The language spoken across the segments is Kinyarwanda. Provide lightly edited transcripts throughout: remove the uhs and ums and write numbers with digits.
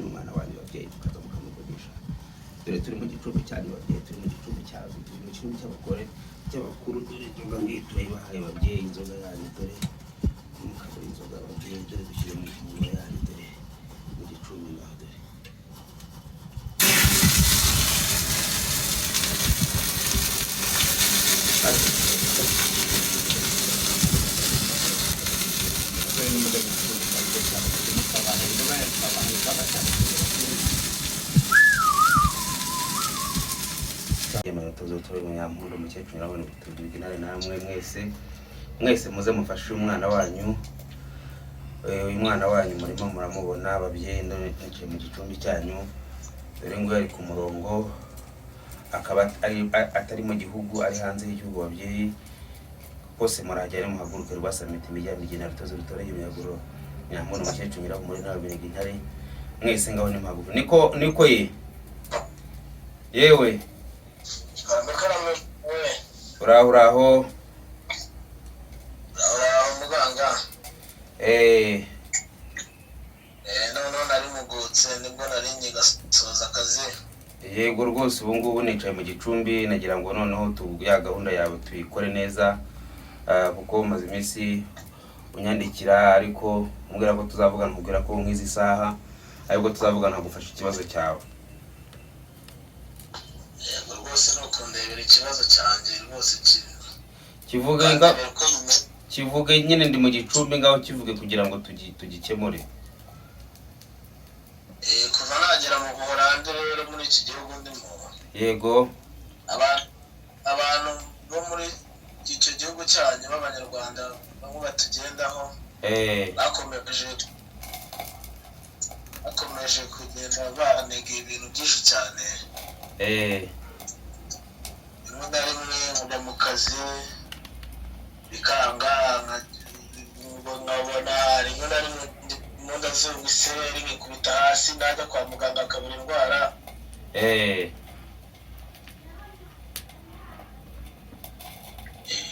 n'umwana wanyu, babyeyi, mukaza mukamuvugisha. Dore turi mu gicumbi cyanyu, babyeyi, turi mu gicumbi cyanyu, turi mu gicumbi cy'abagore, cy'abakuru. Dore inzoga ngiyi turayibahaye, babyeyi, inzoga yanyu. Dore mukabura inzoga, babyeyi, dore dushyire mu minwa yanyu. Dore mu gicumbi ngaho, dore. Munyampunda umukecuru nyirabona ibitugu intare. Namwe mwese mwese muze mufashe umwana wanyu. Uyu mwana wanyu murimo muramubona, ababyeyi. Nicaye mu gicumbi cyanyu. Dore ngo ari ku murongo, akaba atari mu gihugu, ari hanze y'igihugu. Ababyeyi bose murahagera, muhaguruke. Rwasamita imiryango igena rutozo rutoreye imyaguro. Nyampunda umukecuru nyirahumure nawe binega intare. Mwese ngaho nimuhaguruke. Niko niko ye, yewe. Karame we. Uraho, uraho. Uraho muganga. Noneho nari mugutse, nibwo nari ngigasoza akazi. Yego rwose, ubu ngubu nicaye mu gicumbi. Nagira ngo noneho ya gahunda yawe tuyikore neza, kuko umaze iminsi unyandikira, ariko umbwira ko tuzavugana, nkubwira ko nk'izi saha ariko tuzavugana nkagufasha ikibazo cyawe. Yego rwose, ni ukundebera ikibazo cyanjye rwose. Kivuge Ukandebera uko bimeze. Kivuge nyine, ndi mu gicumbi, ngaho kivuge kugira ngo tugikemure. Kuva nagera mu Buholandi rero, muri iki gihugu ndimo, abantu bo muri icyo gihugu cyanyu b'Abanyarwanda bamwe batugendaho, bakomeje kugenda banega ibintu byinshi cyane. Rimwe na rimwe nkajya mu kazi bikanga, nkabona rimwe na rimwe ndimo ndazunga isereri nkikubita hasi, najya kwa muganga akabura indwara.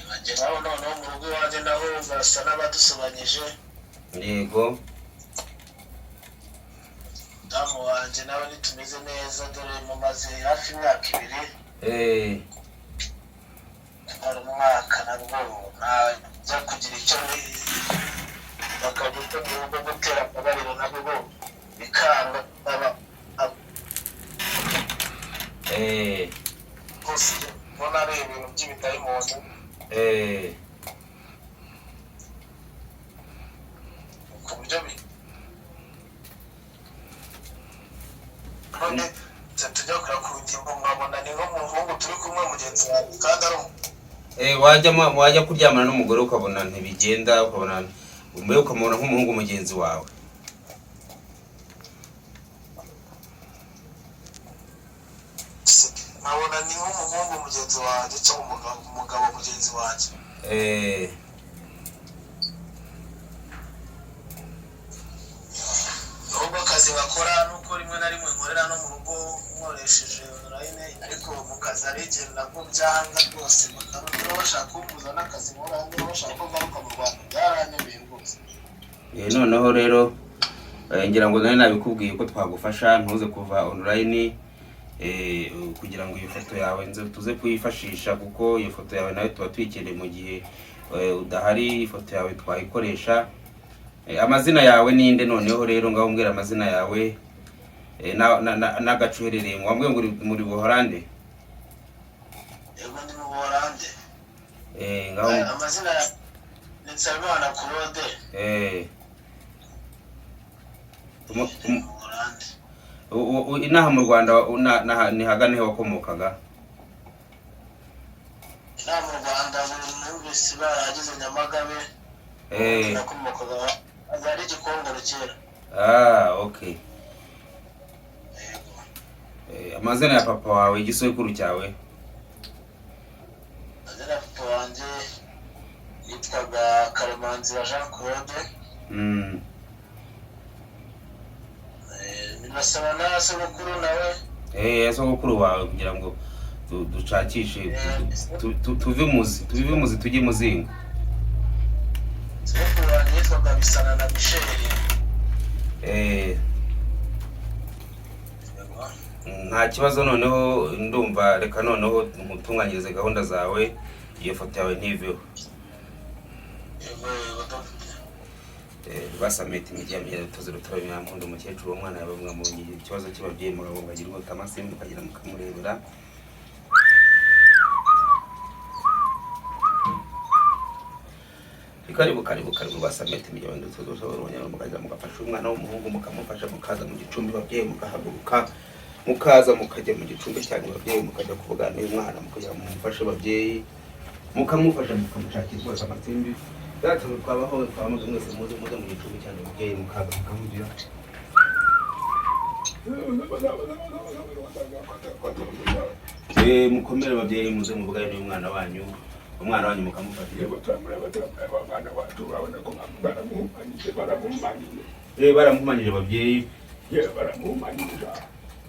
Nkageraho noneho mu rugo iwanjye naho basa n'abadusobanyije. Umudamu wanjye nawe ntitumeze neza, dore mumaze hafi imyaka 2, tumara umwaka nabwo najya kugira icyo bakajya bwo gutera akabariro nabwo bikanga. Rwose mbona ari ibintu by'ibidayimoni. Ku buryo none tujya kureba ku ngingo, nkabona ni nk'umuhungu turi kumwe mugenzi wanjye kandi ari Wajya kuryamana n'umugore ukabona ntibigenda, ukabona mbere ukamubona nk'umuhungu mugenzi wawe. Nkabona ni nk'umuhungu mugenzi wanjye cyangwa umugabo mugenzi wanjye. Nubwo akazi bakora, nuko rimwe na rimwe nkorera no mu rugo nkoresheje online, ariko mu kazi hari igihe nabwo byanga rwose, bakaba bashaka kumpuza n'akazi nkora, niba bashaka ko ngaruka mu Rwanda. Byaranyobeye rwose. Noneho rero ngira ngo nari nabikubwiye ko twagufasha, ntuze kuva online, kugira ngo iyo foto yawe nze tuze kuyifashisha, kuko iyo foto yawe nawe tuba tuyikeneye mu gihe udahari, ifoto yawe twayikoresha. Amazina yawe ninde? Noneho rero ngaho mbwira amazina yawe n'agace uherereyemo. Wambwiye ngo uri muri Buholande? Yego, ndi mu Buholande. Ngaho. Amazina ni Nsabimana Claude. Ndi mu Buholande. Inaha mu Rwanda ni hagana he wakomokaga? Inaha mu Rwanda numvise barahageze Nyamagabe. Nakomokaga ari Gikongoro kera. Ah, okay. Yego. Amazina ya papa wawe, igisekuru cyawe? Amazina ya papa wanjye yitwaga Karemanzira Jean Claude. Binasaba na sogokuru nawe. Ya sogokuru wawe, kugira ngo dushakishe, tuve imuzi tujye imuzingo. Sogokuru wanjye yitwaga Bisana na Michel. Nta kibazo. Noneho ndumva reka noneho nkutunganyirize gahunda zawe, iyo foto yawe ntiveho. Yego, yego, dogita. Basamete imijyi ya tuzi rutara nyamundo umukecuru w'umwana yawe mwamubonye ikibazo cy'ababyeyi, mugabo bagira ubutamasimbi mukagira mukamurebera. Karibu, karibu, karibu. Basamete imijyi ya tuzi rutara mukagira mugafasha umwana w'umuhungu, mukamufasha, mukaza mu gicumbi babyeyi, mukahaguruka mukaza mukajya mu gicumbi cyanyu babyeyi, mukajya kuvugana n'uyu mwana, mukajya mumufashe babyeyi, mukamufasha, mukamushakira rwose amasimbi data twabaho twamaze. Mwese muze, muze mu gicumbi cyanyu babyeyi, mukaza mukamubwira. Mukomere babyeyi, muze muvugane n'uyu mwana wanyu, umwana wanyu mukamufasha. Abana bacu urabona ko baramuhumanyije, baramuhumanyije. Baramuhumanyije babyeyi. Yewe, baramuhumanyije.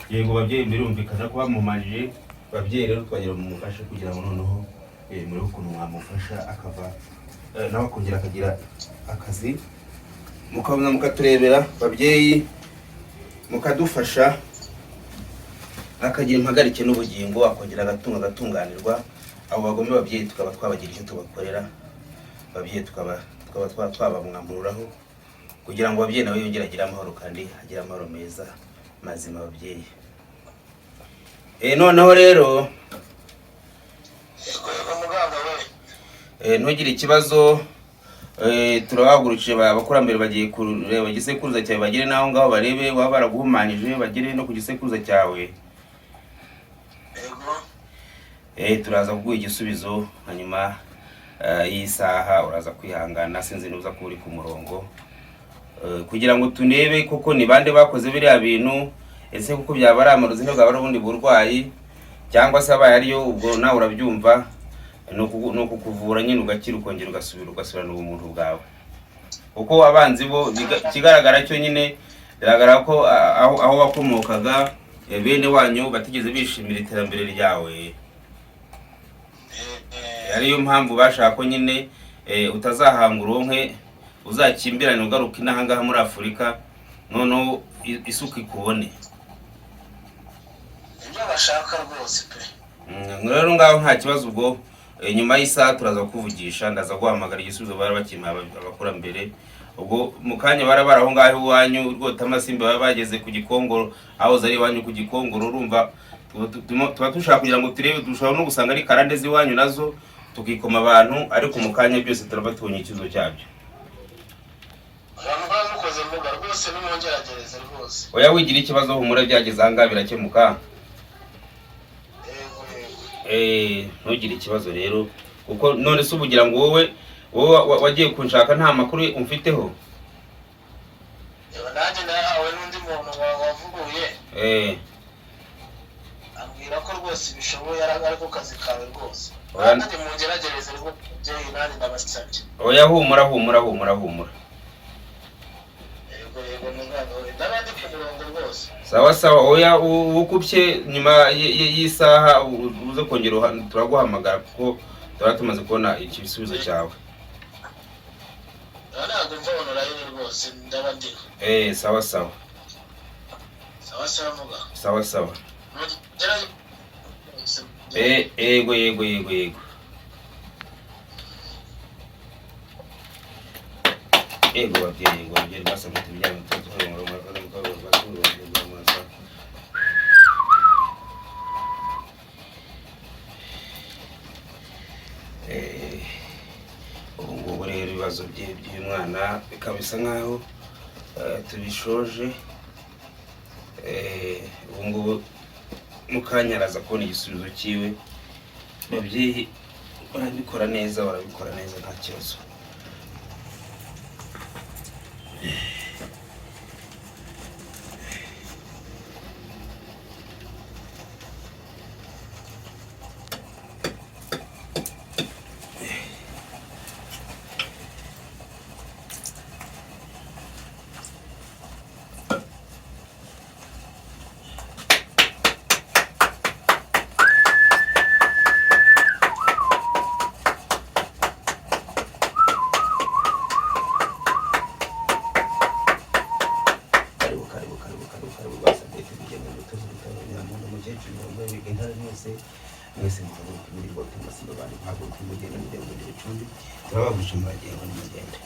Yego babyeyi, birumvikana ko bamuhumanyije. Babyeyi rero twagira mumufashe kugira ngo noneho murebe ukuntu mwamufasha akava nawe akongera akagira akazi, mukabona mukaturebera babyeyi, mukadufasha akagira impagarike n'ubugingo, akongera agatunga agatunganirwa. Abo bagome babyeyi tukaba twabagira icyo tubakorera babyeyi, tukaba twabamwamururaho kugira ngo ababyeyi nawe yongere agire amahoro kandi agire amahoro meza mazima babyeyi. Noneho rero Yego, yego, muganga we. Ntugire ikibazo. Turabahagurukije abakurambere bagiye kureba igisekuruza cyawe, bagere n'aho ngaho barebe baba baraguhumanyije, bagere no ku gisekuruza cyawe. Yego. Turaza kuguha igisubizo hanyuma y'iyi saha. Uraza kwihangana, sinzi niba uza kuba uri ku murongo kugira ngo tunebe koko ni bande bakoze biriya bintu. Ese kuko byaba ari amarozi, ntibwaba ari ubundi burwayi, cyangwa se abaye ariyo, ubwo nawe urabyumva, ni ukukuvura nyine ugakira, ukongera ugasubira ugasubirana ubumuntu bwawe. Kuko abanzi bo ikigaragara cyo nyine biragaragara ko aho wakomokaga, bene wanyu batigeze bishimira iterambere ryawe, ariyo mpamvu bashaka ko nyine utazahanga uronke, uzakimbirane ugaruka inaha ngaha muri Afurika, noneho isuka ikubone. Ibyo bashaka rwose pe. Rero ngaho nta kibazo. Ubwo nyuma y'isaha turaza kukuvugisha, ndaza guhamagara. Igisubizo bari bakimpaye abakurambere. Ubwo mu kanya bara aho ngaho iwanyu rwota amasimbi, baba bageze ku Gikongoro, aho ari iwanyu ku Gikongoro. Urumva tuba dushaka kugira ngo turebe, dushobora no gusanga ari karande z'iwanyu nazo tukikoma abantu, ariko mu kanya byose turaba tubonye igisubizo cyabyo. Abantu bamukoze mbuga rwose, nimwongeragereze rwose. Oya, wigira ikibazo, humura, byageze aha ngaha birakemuka. Yego, yego. Ntugire ikibazo rero, kuko none se ubugira ngo wowe wagiye kunshaka nta makuru umfiteho? Yewe, nanjye nayahawe n'undi muntu wavuguye, ambwira ko rwose bishoboye, ariko kazi kawe rwose. Oya. Nanjye mungeragereze rwose mubyeyi, nanjye ndabasabye. Oya, humura, humura, humura, humura. Yego, yego, muganga we, ndaba ndi ku murongo rwose. Sawa, sawa. Oya, ukupye nyuma y'isaha uze kongera turaguhamagara kuko tuba tumaze kubona igisubizo cyawe. Aha ntabwo mva online rwose, ndaba ndiho. Sawa, sawa. Sawa, sawa, muganga. Sawa, sawa. Mugerageze. Yego, yego, yego, yego, yego babyeyi, yego babyeyi, basabye tubijyane. Ubu ngubu rero ibibazo bye by'uyu mwana bikaba bisa nkaho tubishoje. Ubu ngubu mu kanya araza kubona igisubizo cyiwe. Babyeyi barabikora neza, barabikora neza, nta kibazo. mwese mwese muhaguruke muri bote, masiba bari muhaguruke, mugende mujye mu bindi bicumbi. Turabagusha, muragenda, nimugende.